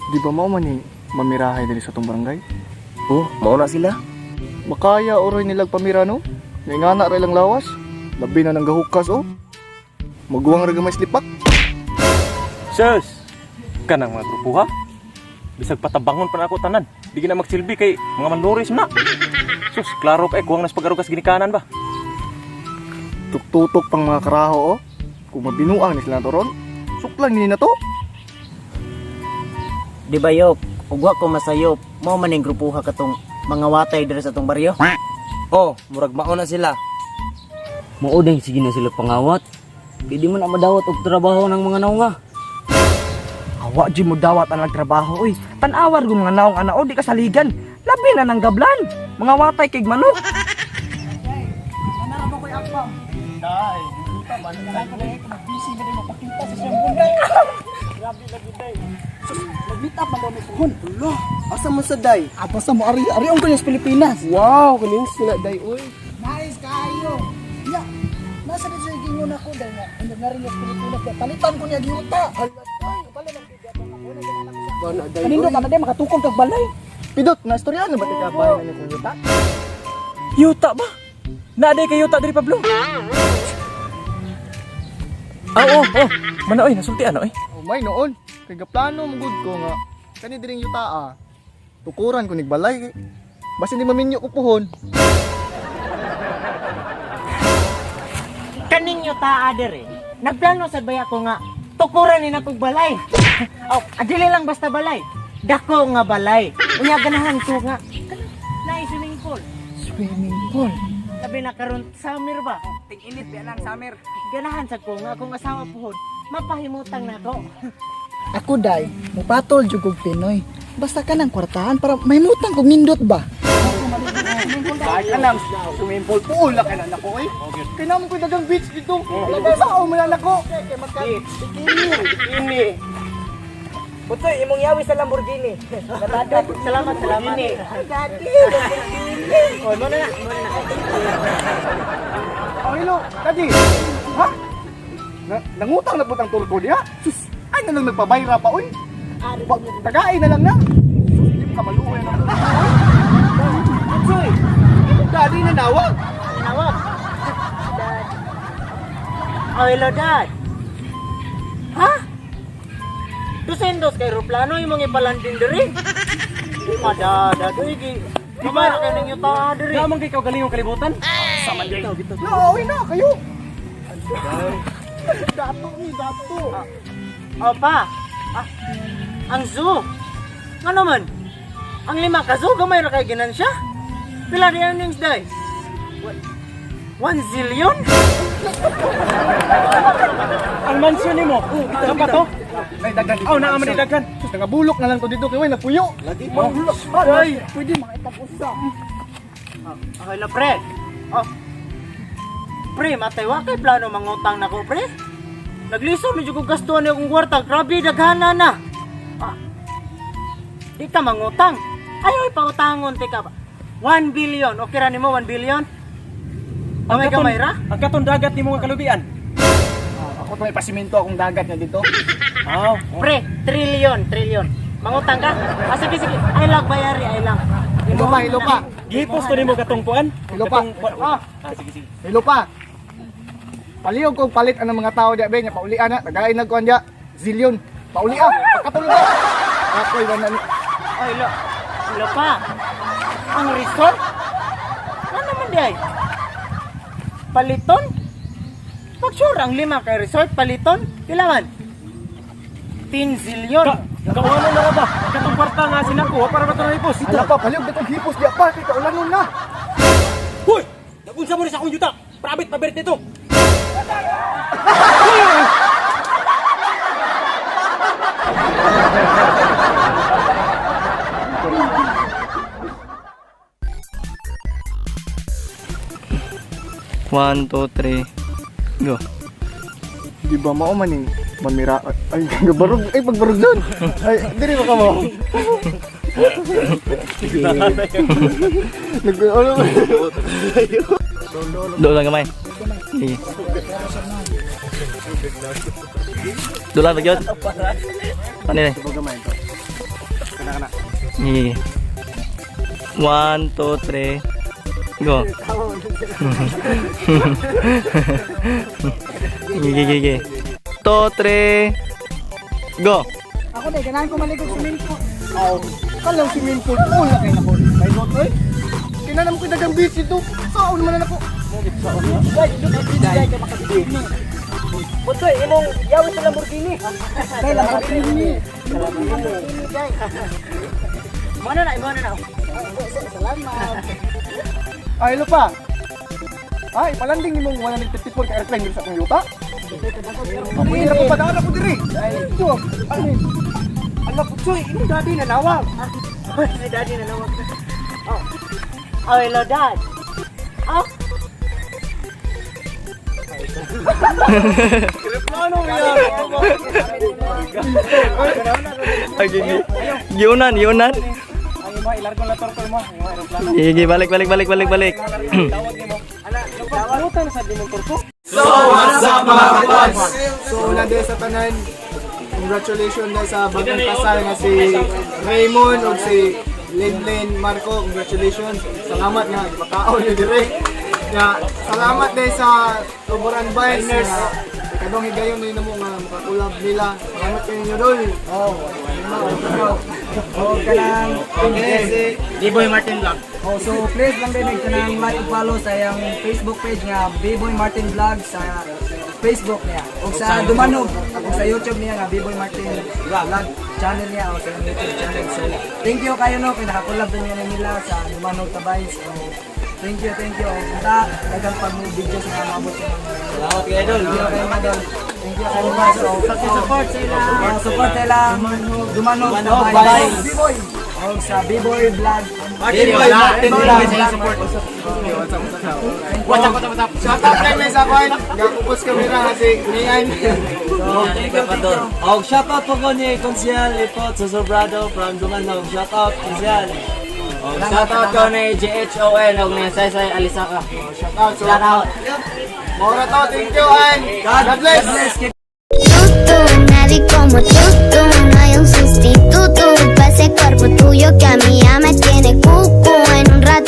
Di ba mao man ni mamirahay diri sa atong barangay? Oh, mao na sila. Makaya oroy nilag pamira, no? Naingana ra ilang lawas. Labi na nang gahukas, oh. Maguwang ra gamay slipak. Sus! Kanang mga grupo ha? Bisag patabangon pa na ako tanan. Di gina magsilbi kay mga manluris na. Sus, klaro kay kuwang nas pagarugas ginikanan ba? Tuktutok pang mga karaho, oh. Kung mabinuang ni sila toron, suklang ni na to. Di ba yok? Ugwa ko masayop. Mao man ning grupuha katong mga watay diri sa atong baryo. Oh, murag mao na sila. Mao ding sige na sila pangawat. Di di man na madawat og trabaho ng mga naunga. Awa di mo dawat ang nagtrabaho oy. Tan-awar gun mga naong ana o di kasaligan. Labi na ng gablan. Mga watay kay manok. Asa man sa day? Ato sa mo ari ari ang sa Pilipinas. Wow, kaning sila day oy. Nice kaayo. Ya. Nasa na siya gingon ako dahil nga hindi na rin sa Pilipinas. Kaya palitan ko niya giuta. Bana day. Kanindo ka na day makatukog kag balay. Pidot, na istorya na ba tika bahay na niya kung yuta? Yuta ba? Naaday kay yuta diri Pablo. Ah, oh, oh. Mana oy, nasulti ano oy. Oh, may noon. Kay gaplano mo gud ko nga kani diring yuta ah. Tukuran ko nigbalay. Basin di maminyo ko puhon. Kaning yuta diri. Nagplano sad baya ko nga tukuran ni nakog balay. Oh, adili lang basta balay. Dako nga balay. Unya ganahan ko nga kanang naay swimming pool. Swimming pool. Labi na karon summer ba? Ting-init biya lang summer. Ganahan sad ko nga akong asawa puhon mapahimutang nako. Ako day, mupatol jud kog Pinoy. Basta ka ng kwartahan para may mutang kog nindot ba. Ay ka nang swimming pool pool ka na nako oy. Kay namo koy dagang beach dito. Lagi sa o man nako. Kay magka Bikini. Butoy imong yawi sa Lamborghini. Salamat, salamat. Oh, mo na na, mo na na. Oh, hello, Daddy. Ha? Na, nangutang na putang turko diha. Sus, ay na lang nagpabayra pa oy. Ba, tagain na lang na. Sus, di mo ka maluoy na. Uy, Daddy na nawag. Tinawag. Dad. Oh, hello, Dad. Ha? Dusendos kay aeroplano imong ipalandin diri. Di madada diri gi. Gamay ra kay ning yuta diri. Naman kay kaugalingong kalibutan. Na, oy na kayo. Dato ni dato. Opa. Ah, ang zoo. Ngano man? Ang lima ka zoo gamay ra kay ginansya. Pila di earnings day? 1 zillion? Ang mansyon nimo. Oh, pa to? Nay daghan dito. Aw, naa man ni daghan. Sus, nangabulok na lang to dito kay way napuyo. Lagi. Ay, pwede makitag usa. Oh, hello, pre. Oh. Pre, matay wa kay plano mangutang nako, pre. Nagliso medyo kog gastuhan ni akong kwarta. Grabe daghana na. Ah. Di ka mangutang. Ay, oy, pautangon tika ba. 1 billion. Okay ra nimo 1 billion? Gamay gamay ra? Ang katon dagat nimo nga kalubian. Ako to may pasimento akong dagat na dito. Aw. Pre, trillion, trillion. Mangutang ka? Ah, sige, sige. Ay lang bayari, ay lang. Hello pa, hello pa. Gihipos to nimo katong kuan. Hello pa. Katong kuan. Ah, Ah, sige sige. Hello pa. Palihog kong palit ang mga tao diya be nya paulian na tagain nagkuan diya. Zillion. Paulia, pagkatulog ka. Ako'y wala ni ay lo. Lo pa. Ang resort? Ano naman di ay? Paliton? Pag sure, ang lima kay resort, paliton, pila man? 10 zillion. Kauano na ra ba? Katong kwarta nga sinako para ba to hipos? Ala pa, palihog datong hipos diya pa kay kaulanon na. Hoy! Nagunsa mo ni sa akong yuta. Prabit paberit nito. One, two, three, go. Di ba mao man ning mamira ay gabarog ay pagbarog doon. Ay diri ba ka mo? Nag ano Doon lang gamay. Sige. Doon lang ba gyud? Ano ni? Sige. One, two, three. Go. Sige, sige, sige. Two, three. Go. Ako day, ganahan ko maligog swimming pool. Aw, kalang swimming pool. Oh, laki na ko. May lot oy. Kinanam ko dagang beach dito. Saon man na nako. Day, kay makabigay. Butsoy, imong yawit sa Lamborghini. Day, Lamborghini. Day. Mo na, imo na na. Salamat. Ay, hello pa. Ay, palanding nimong 154 ka airplane diri sa akong yuta. Hindi na ko padaan ako diri. Ay, ito. Ay. Ala putsoy, imong daddy nanawag. Si daddy na nawag. Oh. Oh, hello dad. Oh, Plano yan. Ay, sige. Yunan, yunan. Ay, mo ilargo na torto mo. Ay, mo aeroplano. Sige, balik, balik, balik, balik, balik. Tawag nimo. Ala, lutan sa dimong torto. So, what's up, mga kapads? So, una din sa tanan, congratulations na sa bagong kasal nga si Raymond o si Linlin Marco. Congratulations. Salamat nga, ipakaon niyo dire. Nga, salamat din sa Tuburan Vines. Kadong higayon ni namo nga makakulab nila. Salamat kayo ninyo dol. Oh, Oh, kanang B-Boy Martin Vlog. Oh, so please lang din kanang like ug follow sa iyang Facebook page nga B-Boy Martin Vlog sa Facebook niya. Ug sa Dumanog ug sa YouTube niya nga B-Boy Martin Vlog channel niya o sa iyang YouTube channel. So thank you kayo no kay nakakolab din niya nila sa Dumanog Tabay. So thank you, thank you. Ug unta daghang pag mo videos nga maabot sa mga. Salamat kay Idol. Thank you kayo mga idol. Thank you kayo mga So Support sila. Support sila Dumanog Tabay. B-Boy. Og sa B-Boy Vlog. B-Boy Martin Vlog. Support. What's up, what's up, what's up? Shout out kay may sa kwan. Gakupos kamera nga si Nian. Og shout out po ko ni Konsyal Ipot Sosobrado from Dumanog. Shout out, Konsyal. Og shout out ko ni JHON og ni Saysay Alisaka. Shout out. So, Shout out. Maura to. Thank you and God bless. Tú, nadie como tú, tú, no hay un sustituto para ese cuerpo tuyo que a mí